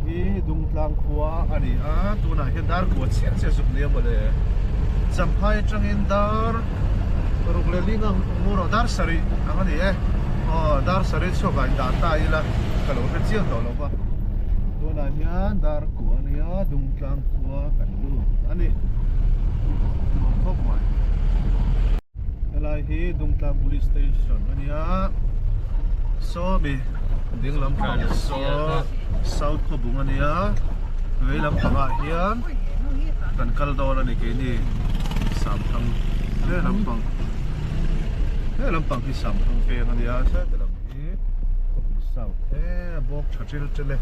hi Dungtlang khua a ni a, tunah hian dar kua chiah chiah zuk nia mawle. Champhai atangin dar ruk leh ling ang ngur aw dar sarih ang a ni e. Aw dar sarih chhuak ah indah ta ila ka lo hre chiang tawh lo va. Tunah hian dar kua a nia Dungtlang khua kan lut a ni. Nuam khawp mai. Helai hi Dungtlang Police Station a nia. Sawmi ding lampang saw South Khawbung a nia. Vei lampangah hian kan kal dawn a ni keini Samthang he lampang he lampang hi Samthang peng a nia heti lam hi Khawbung South e a bawk tha ṭil ṭil e.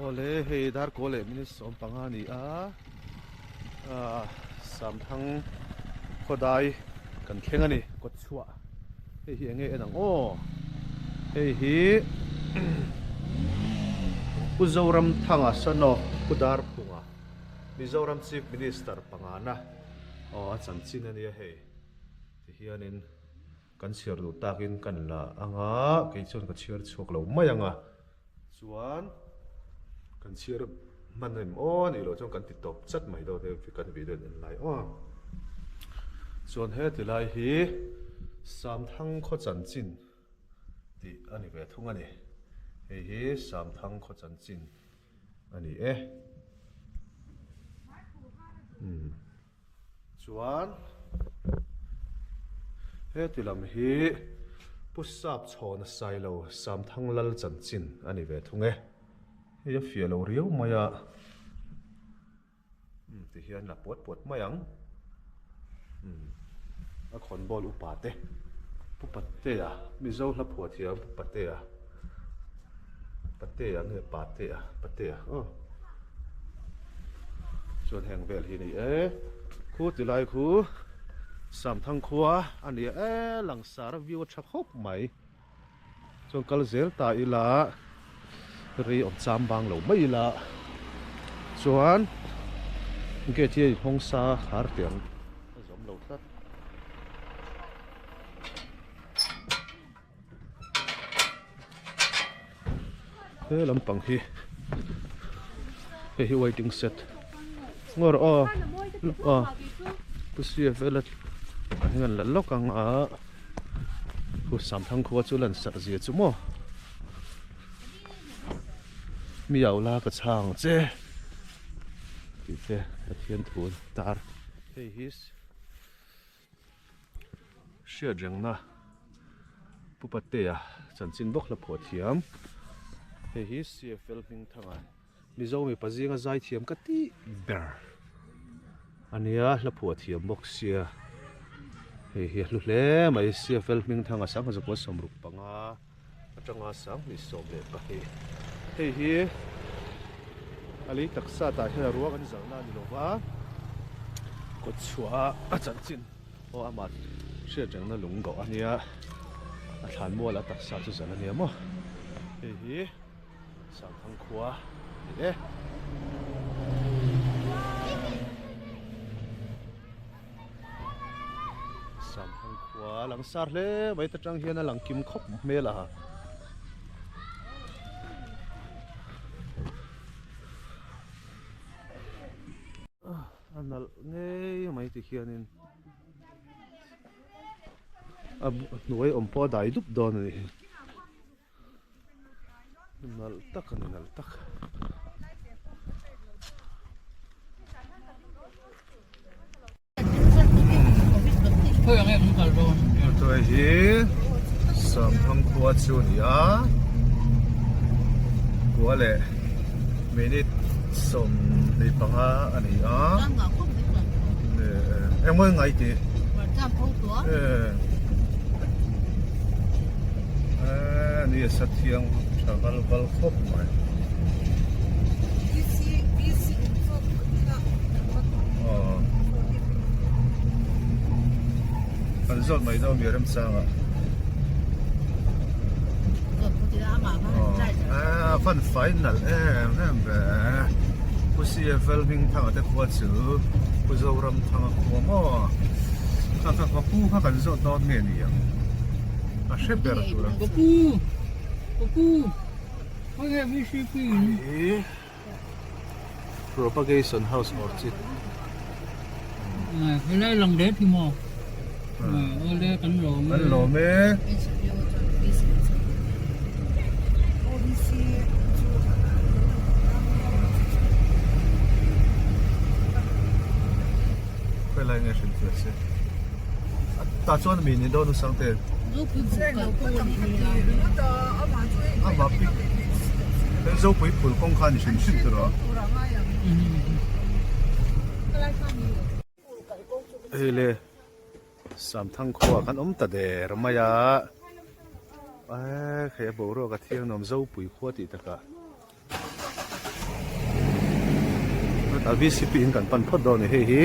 Awle hei darkaw leh minute 15 a ni a ah Samthang khawdai kan thleng a ni kawt chhuah hei hi enge en ang aw hei hi Pu Zoramthanga son of Pu Darphunga Mizoram Chief Minister pangana aw a chanchin a nia hei tihianin kan chhiar duh takin kan la anga kei chuan ka chhiar chhuak lo mai anga. Chuan kan chhiar hman em aw anih loh chuan kan ti tawp chat mai dawn hei kan video en lai aw. Chuan heti lai hi Samthang khaw chanchin tih a ni ve thung a ni. Hei hi Samthang khaw chanchin a ni e. Umm. Chuan heti lam hi Pu Sap Chhawna Sailo Samthang Lal chanchin a ni ve thung e. Hei a fiah lo riau mai a, umm ti hian la puat puat mai ang. Umm a khawnbawl upa te Pu Patea Mizo hla phuah thiam Pu Patea Patea nge Patea Patea aw. Chuan heng vel hi a ni e, khu ti lai khu Samthang khua a ni e, langsar a view a tha khawp mai. Chuan kal zel ta ila rei awm cham bang lo mai ila chuan gate hi a inhawng sa har teh ang a zawm lo tlat. He lampang hi hei hi waiting shed ngawr aw aw pu sia vela hian la lawk ang a pu samthang khua chu lan sarh zia chu maw mi au la ka chhang che tih te Pathian thu tar hei hi. Hriat rengna Pu Patea chanchin bawk hla phuah thiam. Hei hi CFL Hmingthanga Mizo mipa zinga zai thiam ka tih ber a nia hla phuah thiam bawk sia. Hei hi a hlu hle mai CFL Hmingthanga sangha 65 atanga 2022. Hei hi a lei taksa tah hian a ruang an zalhna a ni lo va, kawt chhuah a chanchin aw amah hriat rengna lung dawh a nia, a thlan mual a taksa chu zalh a nia maw. Hei hi Sangthang khua a ni e. Samthang khua a lang sar hle mai ta tang hian a lang kim khawp hmel a a nalh ngei mai ti hianin a hnuai awm pawh a dai dup dawn a ni. Nalh tak a ni nalh tak. Hei hi Samthang khua chu a ni a, khua leh minute 25 a ni a, engmaw ngai tih. Ni a sa thiang tha val val khawp mai. Kan zawt mai dawn mi remchang ah. A fan final em em ve. Pu CFL Hmingthanga te khua chu Pu Zoramthanga khua maw. Kha kha ka pu kha kan zawt dawn nge ni ang. A hre ber tur ang. Ka pu! Ka pu! Hi Propagation House Orchid. Helai lang det hi maw? Awle kan lawm e. Kan lawm e. Helai nge hrilh fiah se. Tah chuan mi ni dawn usang te. Amah pic Zopui phul kawng kha ni hrim hrim tur a. Hei le Samthang khua khan awm ta der mai a. Hei a boruak a thiang nuam Zopui khua tih takah. A VCP in kan pan phawt dawn a ni hei hi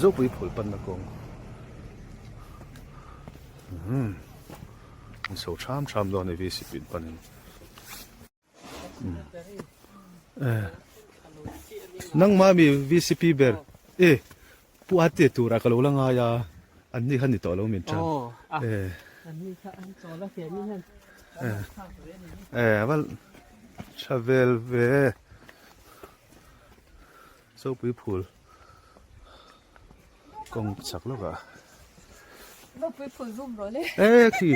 Zopui phul panna kawng umm an chho tham tham dawn a ni VCP in panin nangmah mi VCP ber e pu a te tura ka lo la ngai a an ni kha ni tawh lo min tan e e val tha vel ve Zopui phul kawng chak lawk ah Zopui phul zoom rawh le e khi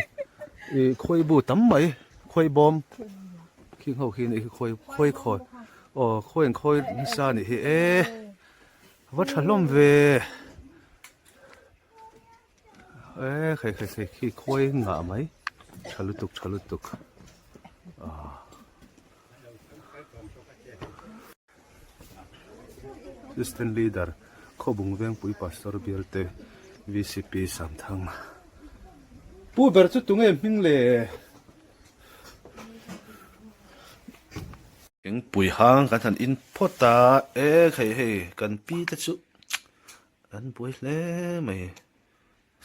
i khawi bu tam mai khawi bawm khing ho khi ni khi khawi khawi khawi aw khawi an khawi nasa a nih hi e. Va tha hlawm ve. E khai khai khai khi khuai ngah mai. Tha lutuk tha lutuk. Ah. Assistant leader Khawbung Vengpui Pastor Bialte VCP Samthang. Pu ber chu tunge hming le? Thingpui hang kan han in phawt a, e khai hei kan pi te chu an buai hle mai,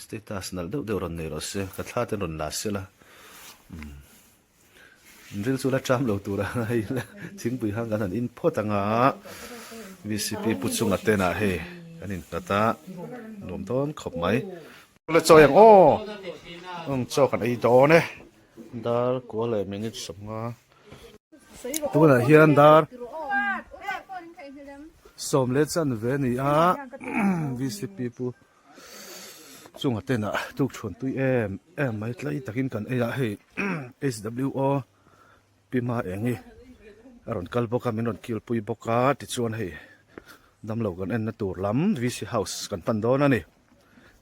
status nalh deuh deuh rawn nei rawh se, ka thla te rawn la sela umm ril chu la ṭam lo tur a hei thingpui hang kan han in phawt anga VCP pu chunga ten ah hei kan innghat a nuam dawn khawp mai. La chawi ang aw, ang chaw kan ei dawn e, dar kua leh minute 15. Tunah hian dar sawm leh chanve a ni a VCP pu chunga tenah tukchhuan tui em em mai tlai takin kan ei a hei HWO Pi Hma Engi a rawn kal bawk a min rawn kilpui bawk a tichuan hei damlo kan enna tur lam VC house kan pan dawn a ni.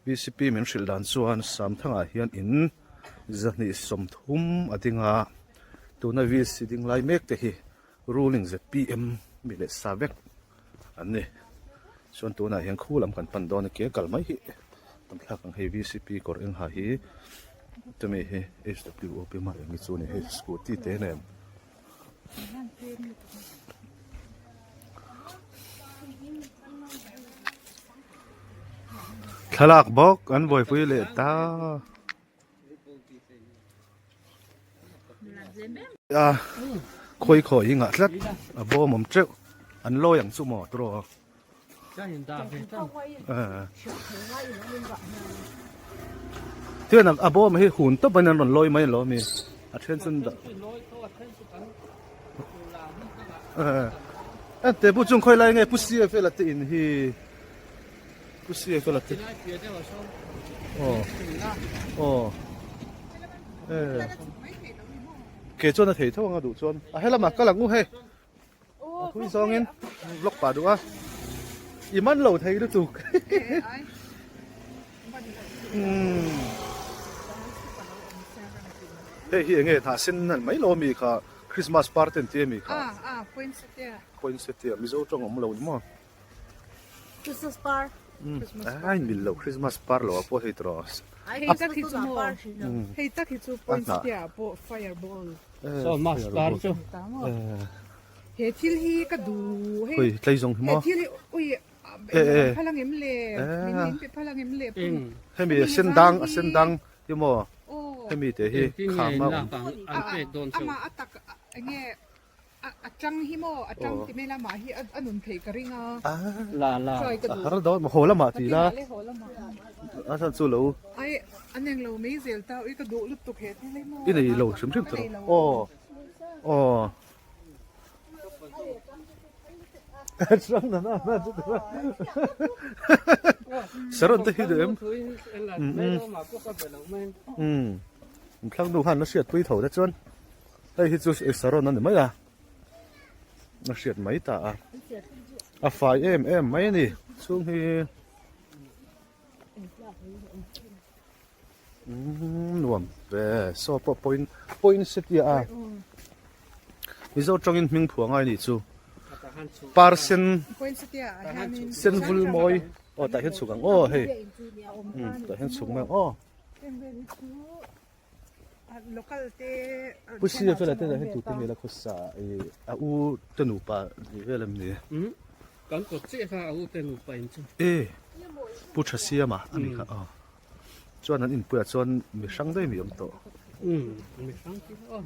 VCP min hrilh dan chuan Samthangah hian in 230 a ding a, tuna VC ding lai mek te hi ruling zpm mi leh sa vek an ni. Chuan tunah hian khu lam kan pan dawn a ke kal mai hi tam thlak ang hei VCP kawr eng ha hi chumi hi HWOP mah eng hi chu a ni hei scooty te nen. Thlalak bawk an buaipui leh ta. A khawi khawi hi ngah tlat a bawm awm teuh an lawi ang chu maw turaw. Tichuan a bawm hi hun tawp in an rawn lawi mai alawm i a then chu an dah eh te pu chung khawi lai nge pu CFL a te in hi pu CFL a te aw aw eh ke chuan a thei tho anga duh chuan a helamah kal ang u hei. A thui zawngin vlog pah duh a, i man lo thei lutuk. Hei hi enge tah sen nalh mai lo ami kha Christmas party an ti ami kha. Poinsettia Mizo tawng awm lo ni maw. Christmas par. Ai mil lo Christmas par lo ah pawh hei tawh. Hei tak hi chu maw hei tak hi chu poinsettia pawh fireball. Saw mask par chu. He thil hi ka duh hei. Ui tlei zawng hi maw. He thil hi ui phal angem le min min pe phal angem le. Hemi a sen dang a sen dang hi maw hemi te hi kham a awm. Ama a tak enge. A tang hi maw a tang ti mai lamah hi a nun theih ka ring a. La la. A har dawn maw haw lamah ti la. A chhan chu lo. Ai an eng lo mai zel ta ui ka duh lutuk he thil hi maw. I nei lo hrim hrim tawh aw aw. Hrang na na na chu tawh. Saron te hi duh em? Um thlang nu khan la hriat pui tho te chuan. Hei hi chu saron a ni mai a, a hriat mai ta a, a fai em em mai a ni chhung hi umm nuam ve saw pawh point point city a mizo tawngin hming phuah ngai a nih chu parsen sen vul mawi aw tah hian chhuk ang aw hei umm tah hian chhuk mai ang aw. Pu Sia fela te hian tute nge la khawsa a u te nupa ni vel em ni? Kan kawt chiah kha a u te nupa in chu. E Pu Tha Siama a ni kha aw. Chuan an inpuiah chuan mi hrang daih mi awm tawh. Mi hrang chu aw.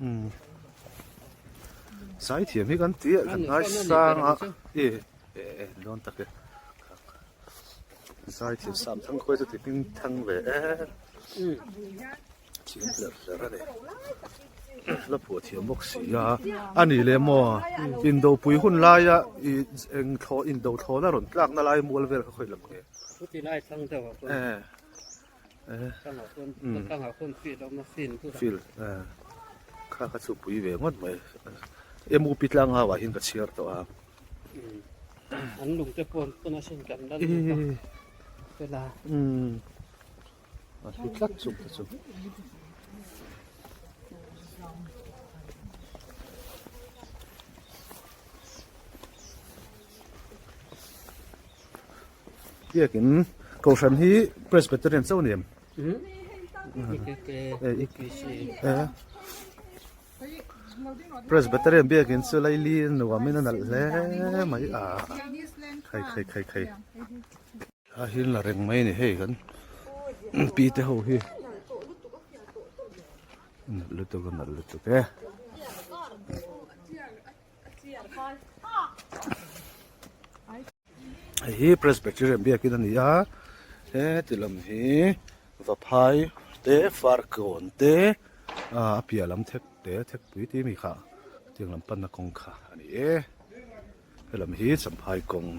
Zaithiam hi kan ti a kan ngaisang a e e dawn tak e. Zaithiam sam thang khawi chu ti hming thang ve e. Thiam hler hler a ni. La phuah thiam bawk si a. A ni le maw indopui hun laia i eng thlaw indo thlawna rawn tlakna lai mual vel kha khawi lam nge? Chuti lai thlang deuh ah chuan. Eh. Thlang ah chuan thlang ah chuan field a awm a field bulah. Field eh kha kha chu pui ve ngawt mai. MUP tlangau ah hian ka chhiar tawh a. An lung te pawh an pawn a sin kan la lut a fela. Umm a hlu tlat chung te chu. Biakin Kohhran hi Presbyterian chauh a ni em? Presbyterian biakin chu laili nuamin a nalh hle mai a khai khai khai khai a hi la reng mai a ni hei kan pi te ho hi nalh lutuk a nalh lutuk e. Hei hi Presbyterian biakin a ni a heti lam hi Vaphai te Farkawn te a piah lam thek te thekpui tih mi kha tiang lam panna kawng kha a ni e helam hi Champhai kawng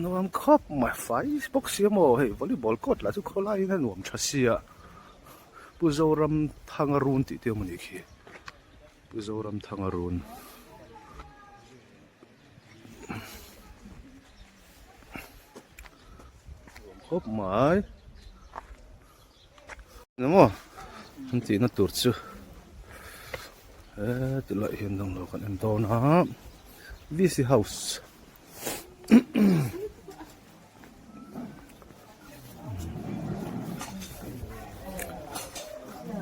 nuam khawp mai fai bawk sia maw hei volleyball court lah chu khawlaiin a nuam tha sia Pu Zoramthanga run tih te awm a nih khi Pu Zoramthanga run. Khawp mai emaw an tihna tur chu heti lai hian dang lo kan en dawn a V C house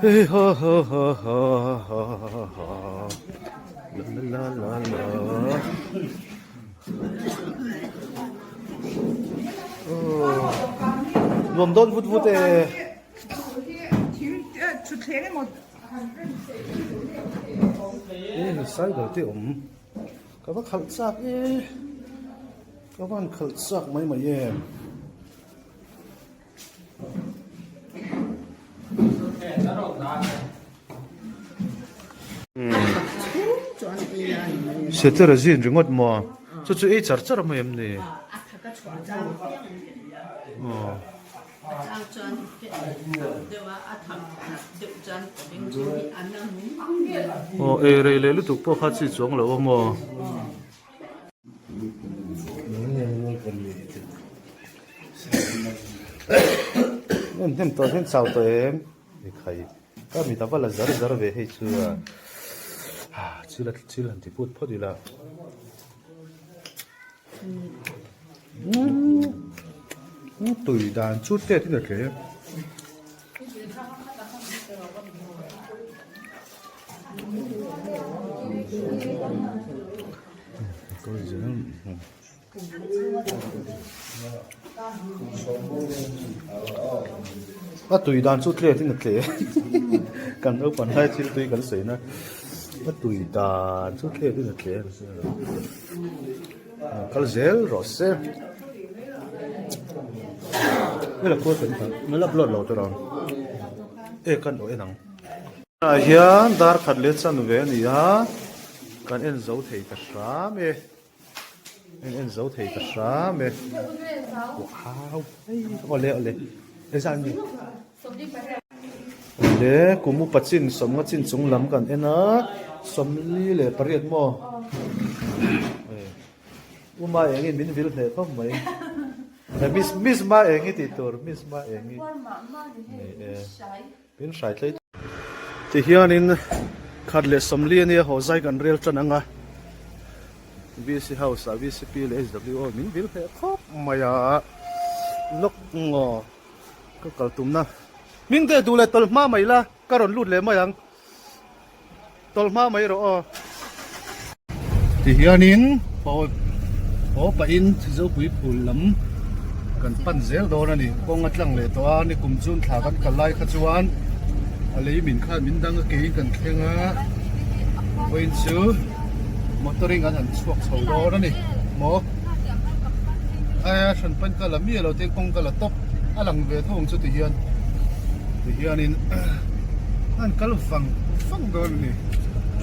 hei ha ha ha ha ha ha la la la la la. Nuam dawn vut vut e. E cycle te awm. Ka va khalh chak e. Ka van khalh chak mai mai em. Cetirizine ringawt maw? Chu chu ei char char mai em ni? Aw ei rei leh lutuk pawh kha chi chuang lo a maw? Hnem hnem tawh hian chau tawh em ni khai ka mit a va la zar zar ve hei chu a chil a chil han ti put phawt ila umm tui dan chu tet in a tle. A tui dan chu tlet in a tle kan naupang lai thil tui kan sawi na. A tui dan chu thlep in a tle a kal zel rawh se hela khual kan kal hmel upload lo tur ang e kan awh en ang ah hian dar khat leh chan ve a ni a kan en zo thei ta hram e en en zo thei ta hram e wow awle awle engzah nge. Le kum upa chin sawmnga chin chung lam kan en a 48 maw uma engin min vil hle khawp mai miss miss ma engi tih tur miss ma engi min hrai tlei ti hianin khat leh 40 ania haw zai kan rel tan anga VC house ah VCP leh HWO min vil hle khawp mai a lawk ngaw. Ka kal tumna hming te duh leh tawlh hma mai la ka rawn lut leh mai ang tawlh hma mai rawh aw. Ti hianin haw haw pahin Zopui phul lam kan pan zel dawn a ni kawng a tlang leh tawh a ni kum chun thla kan kal lai kha chuan a lei min khan min dang a keiin kan thleng a vawiin chu motor in kan han chhuak chho dawn a ni maw. Aia hran pawn ka la miah lo te kawng ka la tawp a lang ve tho ang chu ti hian ti hianin an kal vang vang dawn a ni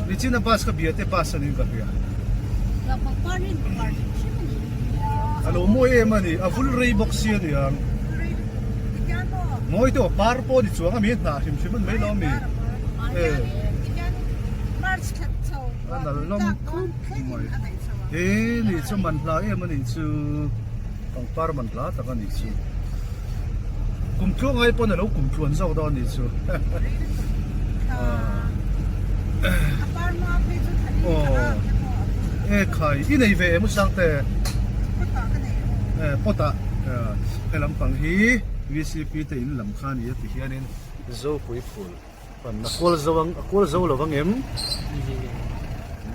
nichina bus ka bia te bus anin ka hria a lo mawi em a ni a vul rei bawk si a ni ang mawi deuh a par pawh a ni chuang a mi hnah hrim hrim a ni mai lo ami e a nal hlawm khawp mai. He nih chu man hla em a nih chu pangpar man hla tak a nih chu kum tluang ai pawn a lo kum tluan zawk dawn a nih chu aw e khai i nei ve em u Sangte e pot ah he lampang hi VCP te in lam kha a ni a ti hianin Zopui phul. Pan a kual zo ang a kual zo lo ang em?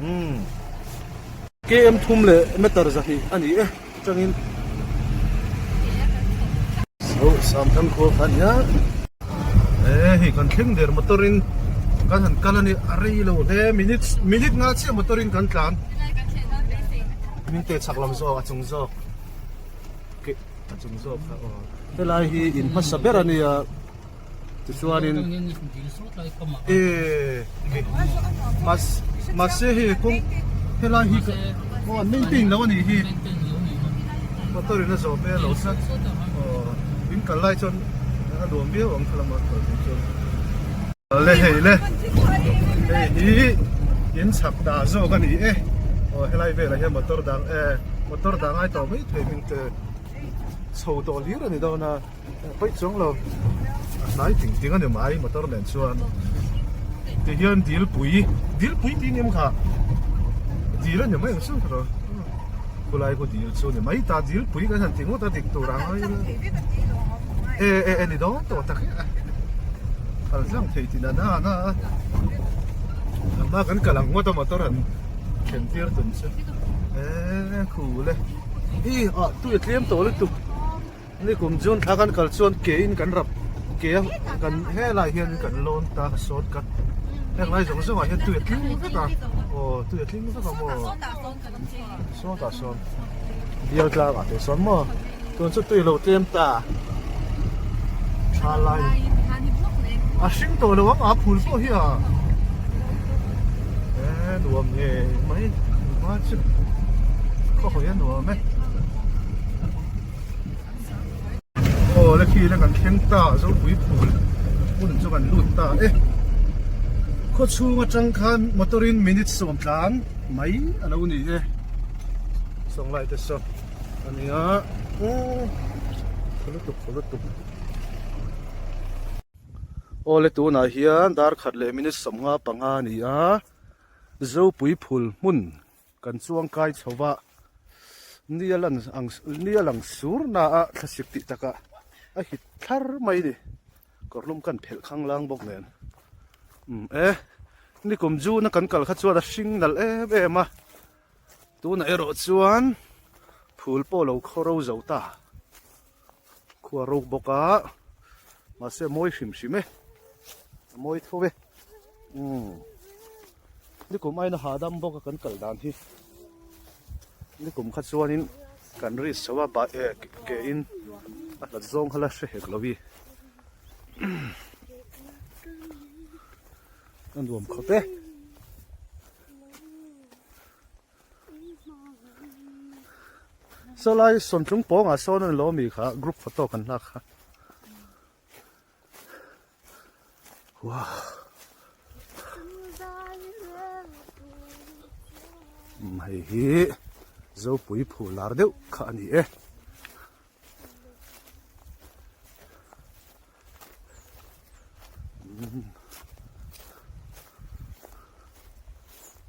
Umm. KM thum leh meter 200 a ni e atangin. So Samthang khua kha nia. E hei kan thleng der motor in kan han kal a ni a rei lo hle minutes minute nga chiah motor in kan tlan. Min te chak lam zawk a chung zawk ke a chung zawk kha aw. Helai hi in hmasa ber a nia. Tichuanin e mahse hei kawng helai hi aw an maintain lo a nih hi motor in a zawh hmel lo tlat aw in kal lai chuan a nuam viau ang kha lama kal tur chuan le hei le hei hi in chhak dah zawk a ni e aw helai velah hian motor dang e motor dang ai tawh mai thei hming te chho tawh hlir a ni dawn a. Paih chuang lo a hnai ting ting a ni mai motor nen chuan ti hian dil pui dil pui tih ni em kha dil a ni mai ang chu ro khulai khu dil chu ni mai ta dil pui kan han ti ngawt a dik tur ang ai e e e ni dawn tawh tak hi a kal tlang thei tih na na na a hma kan kal ang ngawt a motor han thlen tir tum chu e khu le i ah tui a tlem tawh lutuk. Ni kum June thla kan kal chuan ke in kan rap ke a kan helai hian kan lawn ta ka sawt ka heng lai zawng zawng ah hian tui a tling vek a aw tui a tling vek a maw sawtah sawn bial tlang ah te sawn maw tun chu tui lo tlem ta tha lai a hring tawh lo ang a phul pawh hi a e nuam nge mai hma chu khaw hawi a nuam e. Aw le khi le kan thleng ta Zopui phul hmun chu kan lut ta e khaw chhung atang khan motor in minute sawm tlan mai a lo ni e sawng lai te saw a nia umm tha lutuk tha lutuk aw le tunah hian dar khat leh minute 55 a ni a Zopui phul hmun. Kan chuang kai chho va, ni a lan ang ni a lang sur na a thlasik tih takah a hit thlar mai a ni. Kawrlum kan phelh khang lang bawk nen. Umm e, nikum June a kan kal kha chuan a hring nalh em em a, tunah erawh chuan phul pawh lo khaw ro zo ta. Khua ro bawk a, mahse a mawi hrim hrim e, a mawi tho e. Umm. Nikum aina hahdam bawk a kan kal dan hi. Nikum kha chuanin kan risk chho a ba eh ke in a hlat zawng kha la hre hek lo hi. A nuam khawp e. Saw lai sawntlung pawngah sawn an lo ami kha group photo kan lak kha. Wow. Hei hi Zopui phul lar deuh kha a ni e.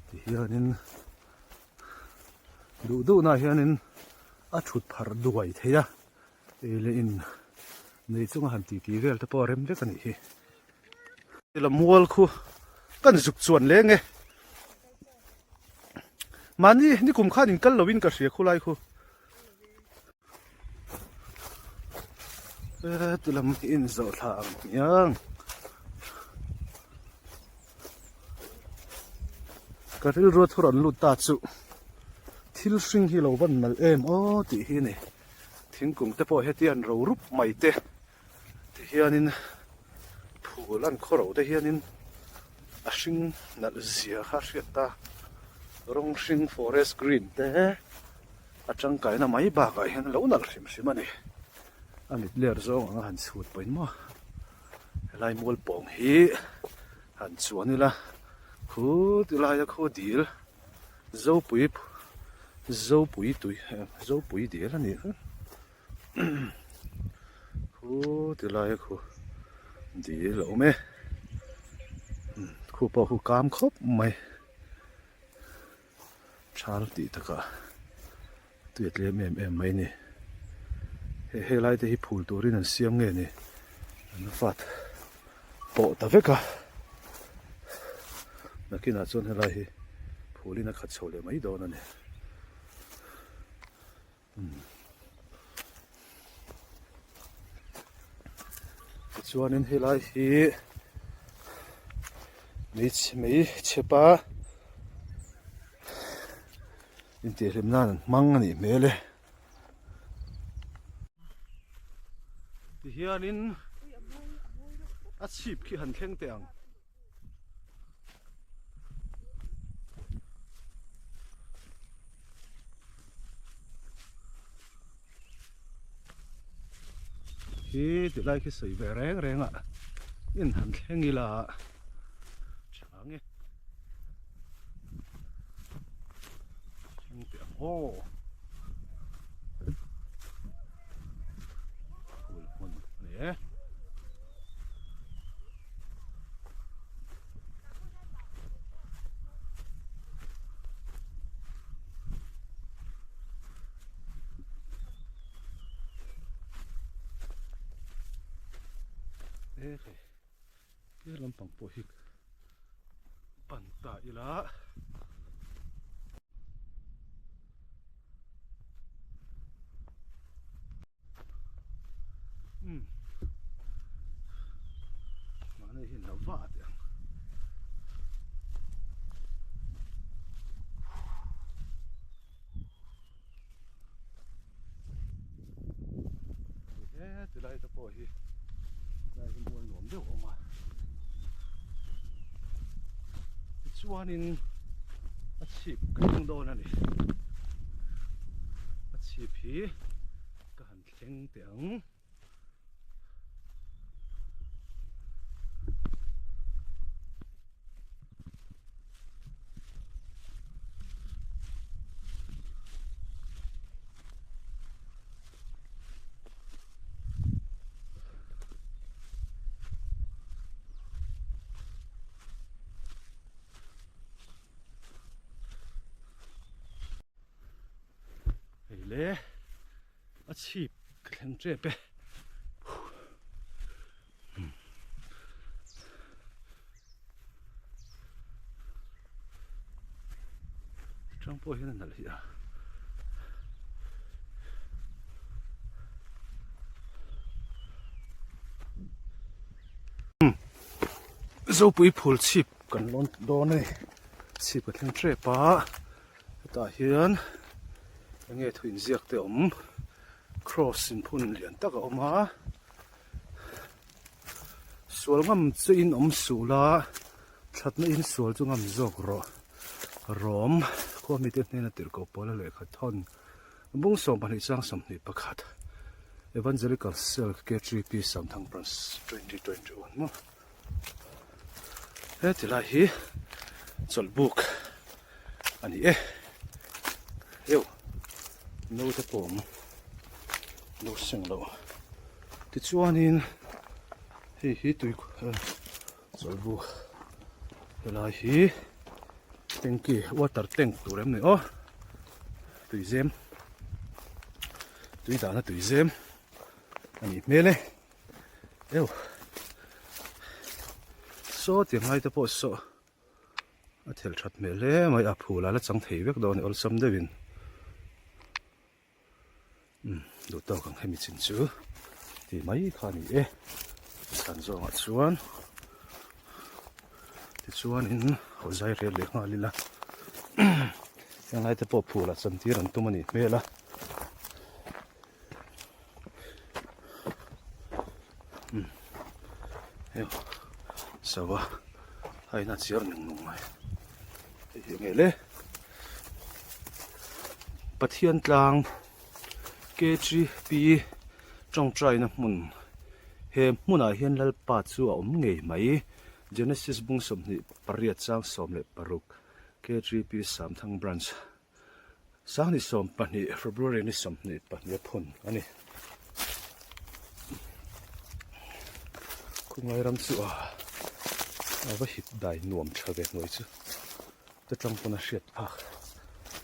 Ti hianin duh duh na hianin a thut phar duai thei a ei leh in nei chunga han ti ti vel te pawh a rem vek a nih hi. Tila mual khu kan zuk chuan leng e. Mahni nikum khan in kal lovin ka hria khulai khu. Ti lam hi in zawh thla ang hmiang. Ka rilru a thu rawn lut ta chu thil hring hi lo van nalh em aw tih hi a ni. Thingkung te pawh heti an ro rup mai te ti hianin phul an khaw ro te hianin a hring nalh zia kha a hriat ta. Rawng hring forest green te. A tangkaina mai bakah hian a lo nalh hrim hrim a ni. A mit ler zawng anga han chhut pawhin maw helai mual pawng hi han chuan ila khu ti laia khaw dil Zopui Zopui tui Zopui dil a ni kha khu ti laia khu dil a awm e khu pawh khu kam khawp mai. Thal tih takah tui a tlem em em mai a ni. He helai te hi phul turin an siam nge ni an vat pawh ta vek a. Nakinah chuan helai hi phulin a khat chho leh mai dawn a ni. Tichuanin helai hi mei chhepa intihhlim nan an hmang a nih hmel e. Tihianin a chhip khi han thleng teh ang. Khi ti lai khi sawi ve reng reng a in han thleng ila tha nge thleng teh ang aw phul hmun a ni e. He lampang pawh hi pan ta ila. Umm mahni hi lo va teh ang he tilai te pawh hi lai hi mual nuam deuh a awm a tichuanin a chhip ka thleng dawn a ni a chhip hi ka han thleng teh ang. Hei le a chhip ka thleng tep e. Tang pawh hian a nalh hi a. Zopui phul chhip kan lawn dawn a ni. Chhip ka thleng tep a, hetah hian enge thu inziak te awm cross inphun lian tak a awm a, sual ngam che in awm suh la thatna in sual chu ngam zawk rawh rawm khua mite hnena tirhkoh pawla lehkha thawn bung 12 chang 21 Evangelical Cell K3P Samthang Branch 2021 maw. He ti lai hi chawlh buk a ni e eu no te pawh awm no seng loh tichuanin hei hi tui chawlh buk helai hi tanky water tank tur em ni aw tui zem tui dahna tui zem a nih hmel e. Eu saw tiang lai te pawh saw a thel that hmel hle mai a phul a la chang thei vek dawn a ni awlsam deuhin umm duh tawk ang hemi chin chu tih mai kha a ni e chhan zawngah chuan tichuanin haw zai rel leh nghal ila heng lai te pawh phul ah chantir an tum a nih hmel a. Hei sava a in a chiar nung nung mai hei hi enge le Pathian tlang KGP tawngtaina hmun he hmunah hian Lalpa chu a awm ngei mai Genesis bung 28 chang 16 KGP Samthang Branch. Sang ni 12, February ni 22 a phun a ni. Khungai ram chu a a va hip dai nuam tha ve hnuai chu te tang pawn a hriat phak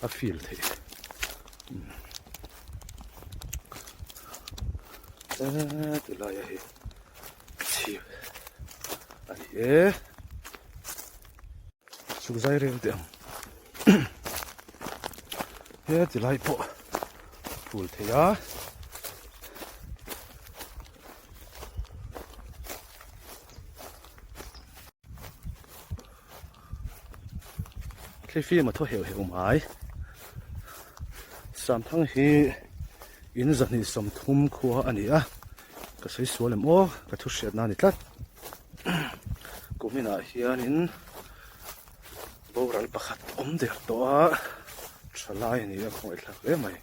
a feel theih. Eee ti lai a hi chhip a ni e. Chhuk zai reng teh ang he ti lai pawh phul thei a thlifim a thaw heuh heuh mai Samthang hi in 230 khua a ni a ka sawi sual em aw ka thu hriatna a ni tlat. Kuminah hianin boral pakhat awm der tawh a, thalai a ni a khawngaihthlak hle mai.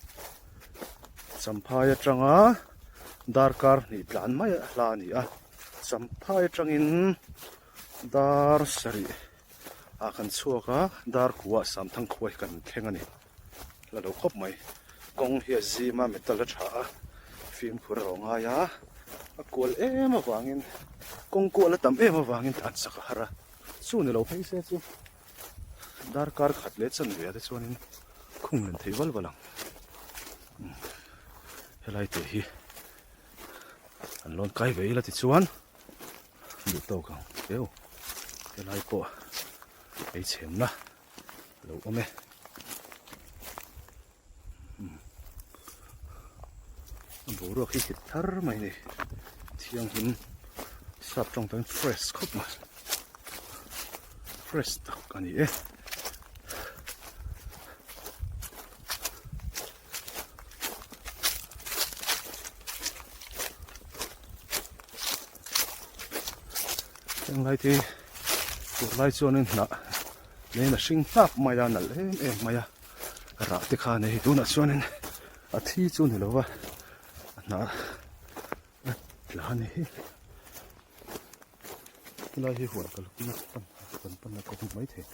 Champhai atanga darkar hnih tlan mai a hla a ni a, Champhai atangin dar sarih ah kan chhuak a, dar kuah Samthang khua hi kan thleng a ni. La lo khawp mai. Kawng hi a zim a, metal a tha a, fimkhur erawh a ngai a, a kual em avangin kawng kual a tam em avangin tlan chak a har a, chu ni lo phei se chu darkar khat leh chanve ah te chuanin khung len thei val val ang. Helai te hi an lawn kai ve ila tichuan duh tawk ang eo helai pawh ei chhemna. lo awm e a boruak hi hit thar mai a ni thianghlim sap tawng chuan fresh khawp mai fresh tak a ni e. Heng lai te tur lai chuanin hnah leng a hring hnap mai a nalh em em mai a rah te khan hei tunah chuanin a thi chu ni lo va a hnah a tla a ni hi helai hi huan kalpui pan kan pan na kawng mai thei.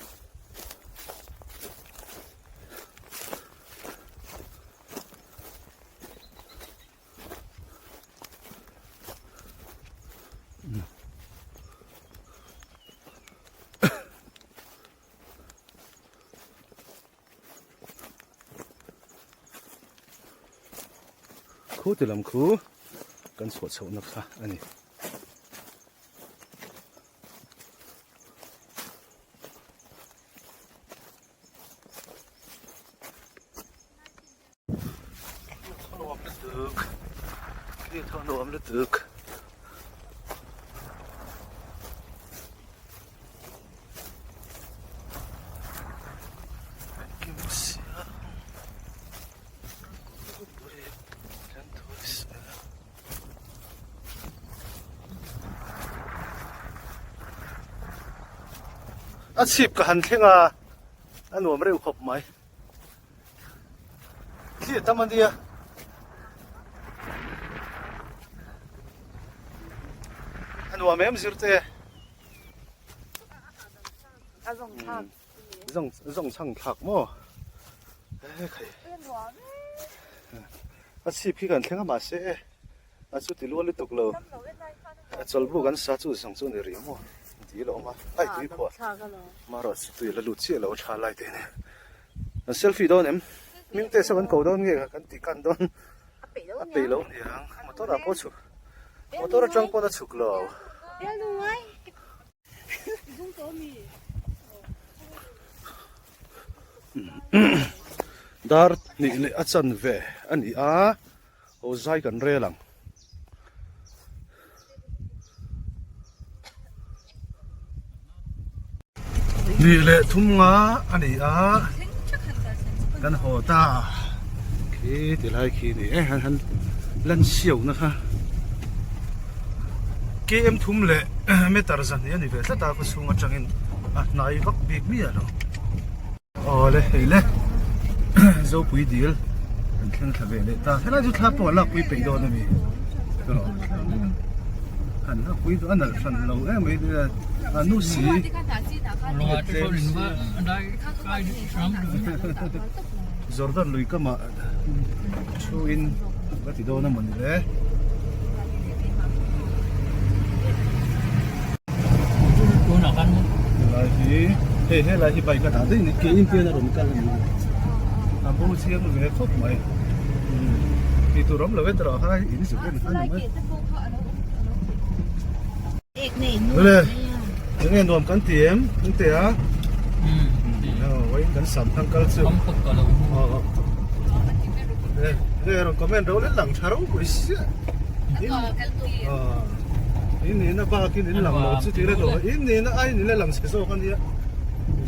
Khu ti lam khu kan chhuah chhohna kha a ni. Nuam lutuk nuam lutuk. A chhip ka han thleng a, a nuam reuh khawp mai. Thli a tam a nia. A nuam em zir te. A zawng thlak. Zawng zawng chhang thlak maw? E khai. A chhip khi kan thleng a mahse e. A chu ti lual lutuk lo. A chawlhbu kan sa chu zawng chu ni rih maw? Ti lo awm a. Ai tui phuah. Marawh chu tui la lut chiah lo a tha lai te nen. Kan selfie dawn em? Hming te saw kan ko dawn nge kan ti kan dawn. A peih lo niang. Motor ah pawh chhuk. Motor atang pawn a chhuk lo. Dar hnih leh a chanve a ni a. Aw zai kan rel ang. Ni leh thum nga a ni a, kan haw ta khi ti lai khi ni e han han lan siau na kha km thum leh meter zahnih a ni ve tlat a khaw chhung atangin a hnai vak bik miah lo. Aw le hei le Zopui dil kan thleng thla ve leh ta helai chu thla pawh an lakpui peih dawn a ni an lakpui a nalh hran lo em mai a nu si Jordan lui kamah thu in ka ti dawn a mawni le. Helai hi hei helai hi bike a dah daih a ni ke in pian a rawn kal a ni a bo chiang ve khawp mai tih tur awm lo e tawh kha in zuk en kha ni mai le enge nuam kan ti em kan ti a vawiin kan sam thang kal chu le rawn comment ro leh lang tha ropui sia In nihna bakin in lang lo chu tih lo in nihna ai in la lang chhe zawk a nia.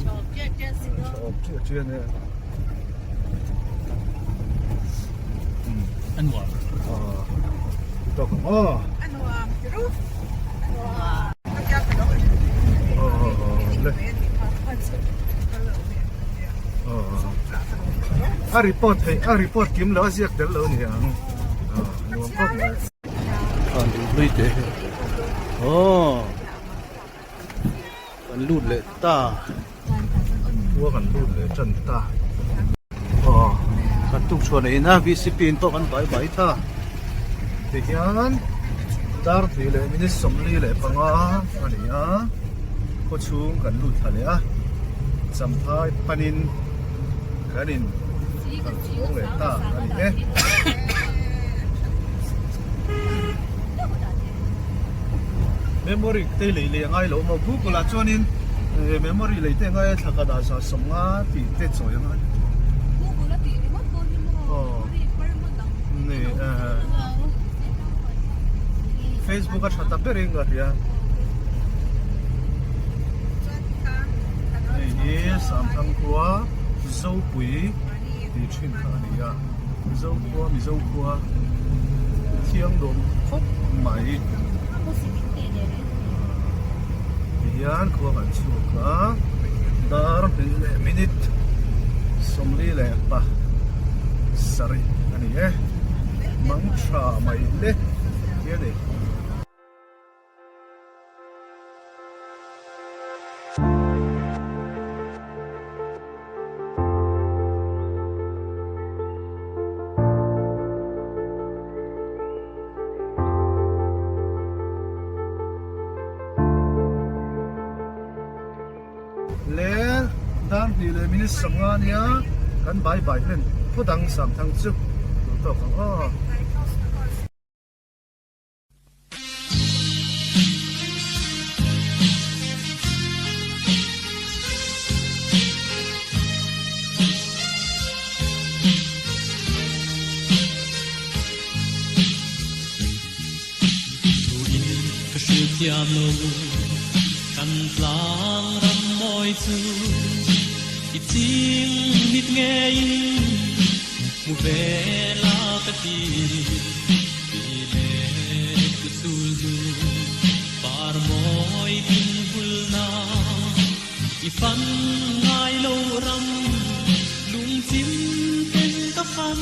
Chawp chiah chiah si lo. Chawp chiah chiah a nia. A nuam. Tawk ang aw. A nuam ti ru. A report theih a report kim lo a ziak tel lo a ni ang. Nuam khawp mai. Khan duh hlui te hi aw kan lut leh ta khua kan lut leh tan ta aw kan tuk chhuah nei in a vcp in pawh kan bai bai ta tihian dar hnih leh minute sawmli leh panga a ni a khaw chhung kan lut thla leh a champhai panin kan in kal chhung leh ta a ni e. Memory te lei lei a ngai lo maw Google ah chuanin memory lei te a ngai a thla ka dah zah sawm nga tih te chawi a ngai. Google a tih ringawt pawh hi maw memory permon ang Ni Facebook a tha ta ber in ka hria. Hei hi Samthang khua Zopui tih thin kha a ni a. Mizo khua Mizo khua thiang dawm khawp mai tihian khua kan chhuak a dar hnih leh minute sawmli leh pa sarih a ni e mang tha mai le ti a ni. Le dar hnih leh minute sanga nia kan bai bai hlen phawt ang Samthang chu duh tawk ang aw. Ka hrilh thiam lo kan tlang ram mawi chu i ching mit ngeiin hmu ve la ka ti ti leh ku chul hnu par mawi tin hul na. I fan ngai lo ram lungchim ten ka fan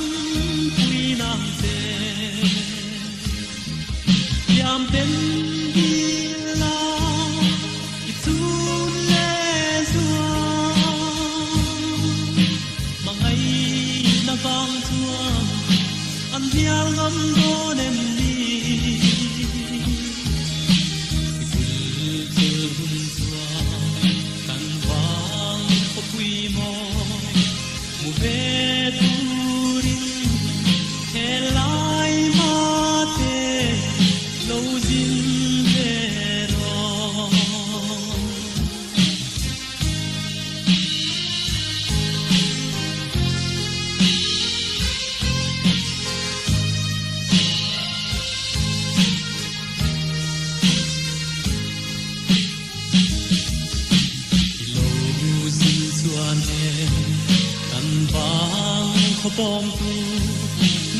pui nang che. Thiam ten dil la i chun le zuam. Mangai na vang chuan an hnial ngam dawn em ni? Sikul chul hun chuan kan vang khawpui mawi hmu ve turin helai mate lo zin ve rawh. I lo zin chuan e kan vang khawpawm tu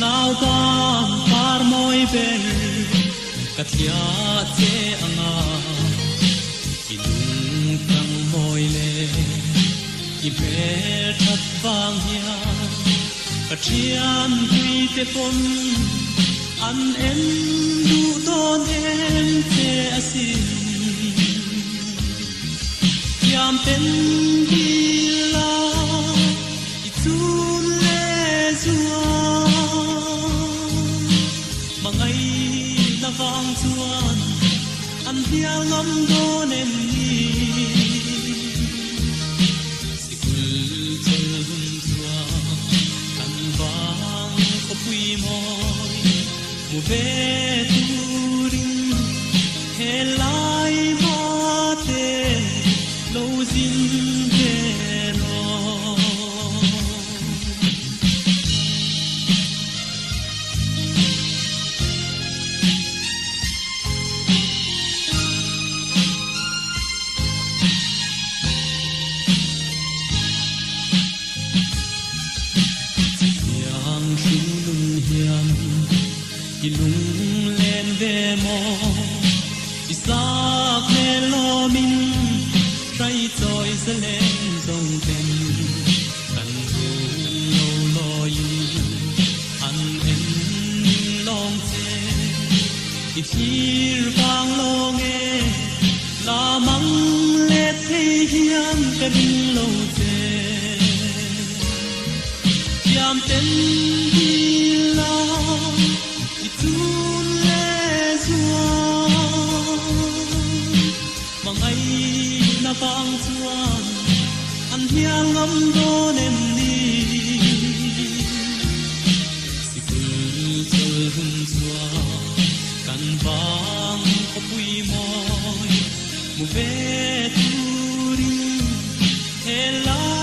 naupang par mawi ber ka thliah che anga i lung tang mawi le i hmel that vang hian ka thian pui te pawn an en duh dawn em che asin. Thiam ten dil a i chun le zuam mangai na vang chuan an hnial ngam dawn em ni? Sikul chul hun chuan kan vang khawpui mawi hmu ve turin helai mate lo zin ve rawh. Chutiang hringnun hian i lunglen ve maw? I sak hmel lawmin hrai chawi zalen zawng ten kan rung lo lawiin an en lawng che. I thlir vang lawng e, la mang let thei hian ka ring lo che. Thiam ten dil la i chun le zuam. Mangai na vang chuan an hnial ngam dawn em ni? Sikul chul hun chuan kan vang khawpui mawi hmu ve turin helai.